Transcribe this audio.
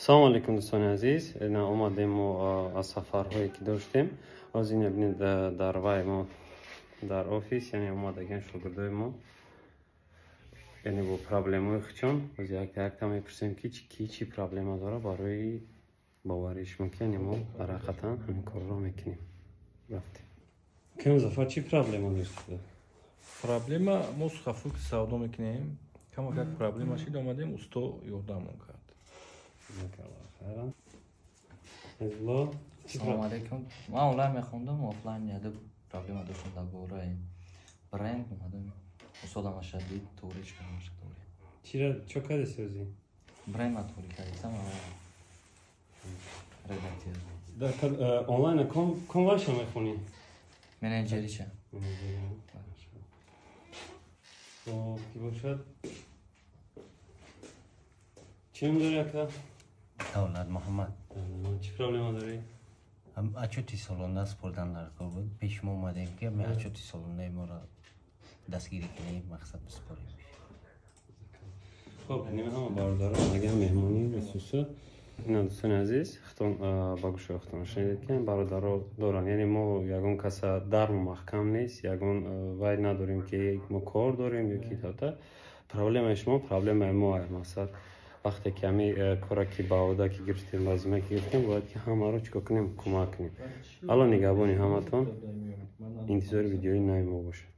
Салому алейкум, дӯстони азиз. Ина омадем мо аз сафарҳое, ки доштем. Ҳозир ина бинед, дар вай мо дар офис, яъне омадагиан шогирдои мо, яъне бо проблемаҳои худшон. Ҳозир якта якта мепурсем, ки ки чӣ проблема дора, барои боварии шумо, ки яъне мо дар ҳақиқатан ҳамин корро мекунем. Рафтем. Кем Зафар, чӣ проблема дошт? Проблема: мо сухофрукт савдо мекунем. Камакак проблема шид, омадем, усто ёрдамон кард. Салому алейкум. Ман онлайн мехондам, офлайн яде проблема доштам дар бораи бренд. Омадам, устодам ашадид, туғри чикардамаша, туғри. Чира чо кардеси ҳозир? Бренд ма туғри кардисам, редактор. Дар онлайн ком вайша мехонӣ? Менеҷериша. Хоб, ки бошад, чӣ ном дорӣ, ака? Давлат Муҳаммад. Чӣ проблема дорӣ? Отчёти солона супурдан дар кор буд. Пеш мо омадем, ки ами отчёти солонаи моро дастгирӣ кунем, мақсад бисупорем. Хоб, ҳама бародарон агар меҳмонӣ бисусу. Ина, дӯстони азиз, худтон ба гӯшои худтон шунидед, ки бародаро доранд. Яъне мо ягон каса дарму маҳкам нест, ягон вай надорем, ки мо кор дорем ё ки тата. Проблемаи шумо проблемаи мо. Мақсад, вақте ки ҳами кора ки ба ода ки гирифтем, вазима ки гирифтем, бояд ки ҳамаро чикор кунем? Кӯмак кунем. Алло нигаҳбони ҳаматон, интизори видеои нави мо бошед.